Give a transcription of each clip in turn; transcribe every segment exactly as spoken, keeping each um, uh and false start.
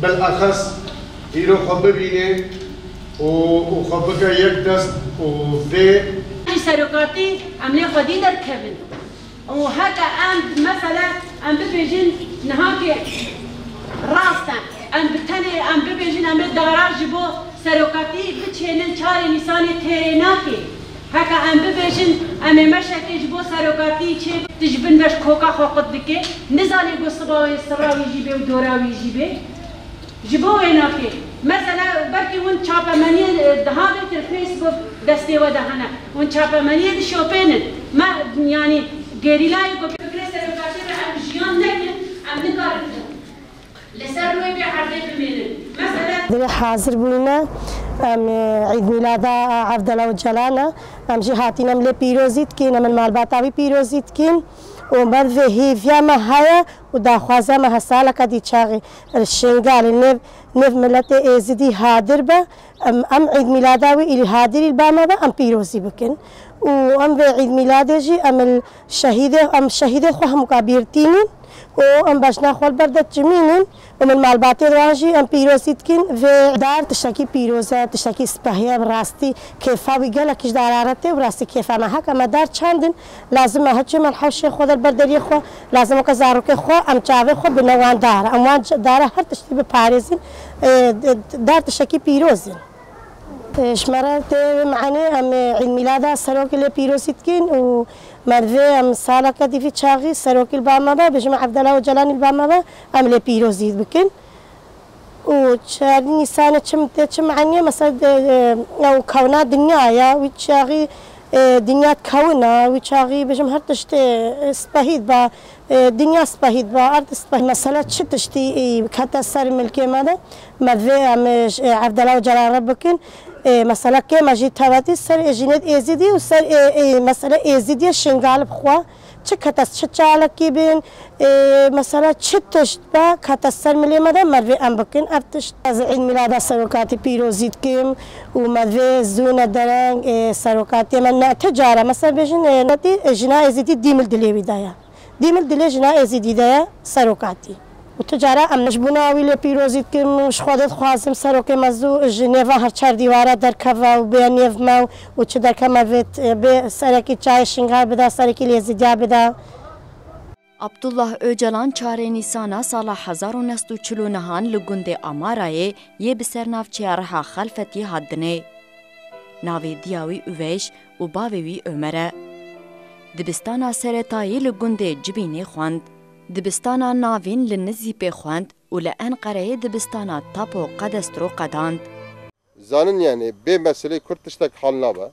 Bilaxes îro xwe bibîne û, û xwe bike yek dest û vê. Serokatî em lê xwedî derkevin. Û heke em, mesele, em bibêjin, niha ki rast e. Em bi tenê, em bibêjin, em ê dara ji bo serokatî biçênin, çarê Nîsanê têrê nake. Heke em bibêjin, em ê meşekê ji bo serokatî çê, tu ji bin beş koka xwe qut dike, nizanê ku siba wê sira wî jî bê û dora wî jî bê. Ji bo wê nake. Mesela, belkî hûn çapemeniyê, e, diha bêtir Facebook destê we de hene. Hûn çapemeniyê dişopênin. Me, yanî, gerîlayê ku fikrê serokatî re em jiyan nekin, em nikarin li ser rûyê vê erdê bimênin. Mesela, Divê hazir bûyne, em, e, Îd Mîlada Evdela Ocalan e. Em jî hatîne em lê pîrozî dikin, em li malbata wî pîrozî dikin. Û me divê hêviya me heye û daxwaziya me he saleke dî çaxî li Şingalê nêv, nêv miletê Êzidî hadir be. Em, em Îd Mîlada wî îlî hadirî li ba me be, em pîrozî bikin. Û em vê Îd Mîladê jî em li şehîdê, em şehîdê xwe hemûka bîr tînin û em bejna xwe li ber de çimînin û min malbatê wan jî em pîrozî dikin. Vê dar tiştekî pîroz e, tiştekî spehî ye, bi rastî kêfa wî gelekî ji dara re tê û bi rastî kêfa me. Heke me dar çandin, lazim e hiçê me li hewşê xwe de li ber deriyê xwe, lazim e weke zarokê xwe em çavê xwe bine wan dara. Em wan dara her tiştî biparêzin, e, dar tiştekî pîroz in. Ji me re tê vê meanê em ê Îd Mîlada Serokê lê pîrozî dikin û me divê em saleke dî vî çaxî Serokî li ba me be, bêjim Evdela Ocalanî li ba me be, em lê pîrozî bikin. Û çardî Nîsanê çi tê, çi meaniyê, mesela, de, e, ew kewna dinya ye, wî çaxî, e, dinya dikewina, wî çaxî bêjim her tiştê, e, spehî dibe. E, dinya spehî dibe, erd spehî. Mesela çi tiştî, e, kete ser milkê me de, me divê em, e, j-, e, Evdela Ocalan re bikin. E, mesela kê me jî tewetî ser, e, jinê Êzidî û ser, e, e, mesela Êzidiyê Şingal bi xwe. Çi kete, çi çalekî bin, e, mesela çi tişt be, kete ser milê me de me divê em bikin. Ev tişt ez Îd Mîlada Serokatî pîrozî dikim û me divê zûne dereng, e, serokatiyê me ne ti cara. Mesela bêjin, e, netî, e, jina Êzidî dîmil dilê wî de ye. Dîmil dilê jina Êzidî de ye serokatî. Û tu cara em ji bona wî lê pîrozî dikim û ji Xwedê dixwazim serokê me zû ji nêva her çar dîwara derkeve û bê nêv me û çi derkeve me vê, bê serekî çayê Şingal bida, serekî Êzidiya bida. Abdullah Ocalan çarê Nîsana sala hezar û neh sed û çil û nehan li gundê Amarayê yê bi ser navçeya Riha Xelfetî hat dinê. Navê diya wî Üveyş û bavê wî Ömer e. Dibistana seretayî li gundê Cibînê xwend. Dibistana navîn li Nizîpê xwend û li Enqereyê dibistana Tapo Qedestro qedand. Zanin, yani, bê meselê Kurd tiştek hal nabe.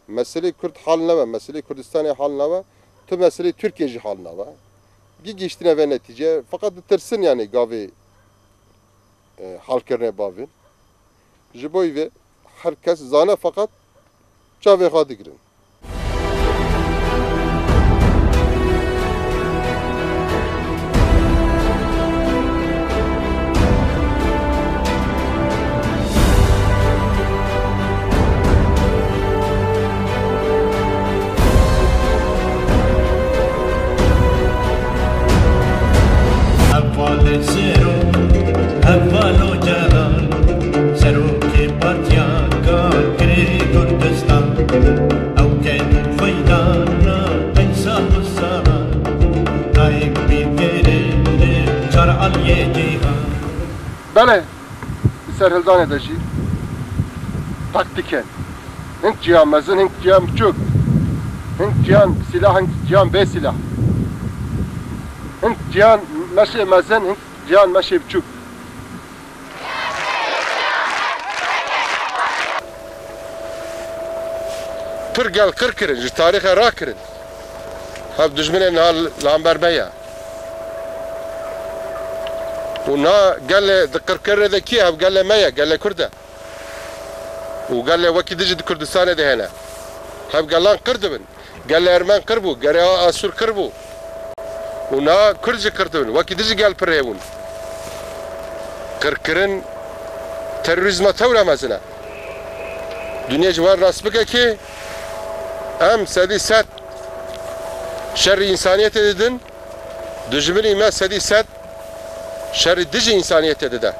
Meselê Kurd hal nabe, meselê Kurdistanê hal nabe. Tu meselê Tirkiyê jî hal nabe. Gî gihiştine vê netîceye, feqet ditirsin, yani, gavê, e, halkirinê bavên. Ji bo vê her kes zane, feqet çavê xwe digirin. Hevalê Sero, heval Ocalan, serokê Partiya Karkerê Kurdistan. Ew ked û feydana ey sal û salan, dayîm bî têrê li çar aliyê cîhan. Belê, di serhildanê de jî taktîk hene. Hink ciyan mezin, hink ciyan biçûk. Hink ciyan bi sîlah, hink ciyan bê sîlah. Hink ciyan meşê mezin, hink ciyan meşê biçûk. Pir gel qir kirin, ji tarîxê rakirin. Hev dijminê niha li hember me ye. Û niha gelê di qirkirinê de kî ye? Hev gelê me ye, gelê Kurd e. Û gelê wekî dijî di Kurdistanê de hene. Hev gelan qir dibin. Gelê Ermen qir bû, gelê Asûr qir bû. Û niha Kurd jî qir dibin. Wekî dijî gel pir hêbûn. Qirkirin terorîzma tewra mezin e. Dinya ji wan rast bike ki em sedî sed şerî însaniyetê didin, dijminî me sedî sed şerî dijî însaniyetê dide.